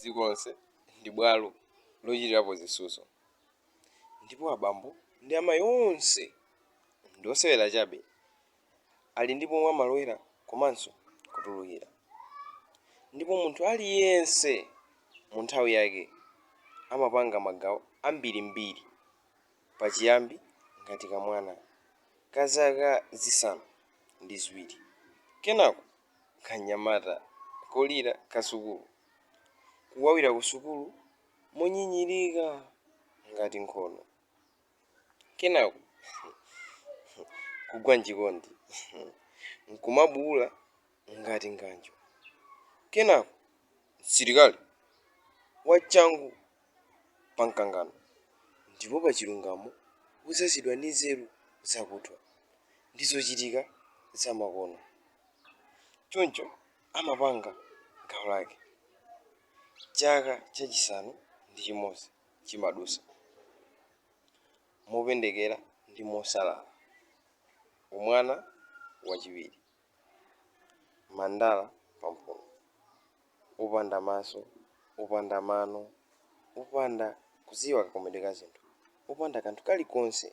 Dziko lonse ndi bwalo lochitirapo zisudzo, ndipo abambo ndi amayi onse ndi osewera chabe, ali ndi pomwe amalowera komanso kutulukira. Ndipo munthu aliyense mu nthawi yake amapanga magawo ambirimbiri, pachiyambi ngati kamwana ka zaka 7, kenako kanyamata kolira ka sukulu, kuwawira ku sukulu monyinyirika ngati nkhono, kenako kugwa mchikondi nkumabuula ngati nganjo, kenako msilikali wachangu pa mkangano ndipo pa chilungamo, wodzazidwa ndi nzeru zakuthwa ndi zochitika zamakono. Choncho amapanga gawo lake. Chaka chachisanu ndi chimodzi chimadutsa mopendekera ndi mosalala, umwana wachiwiri, mandala pamphuno, opanda maso, opanda mano, opanda kudziwa kakomedwe ka zinthu, opanda kanthu kalikonse.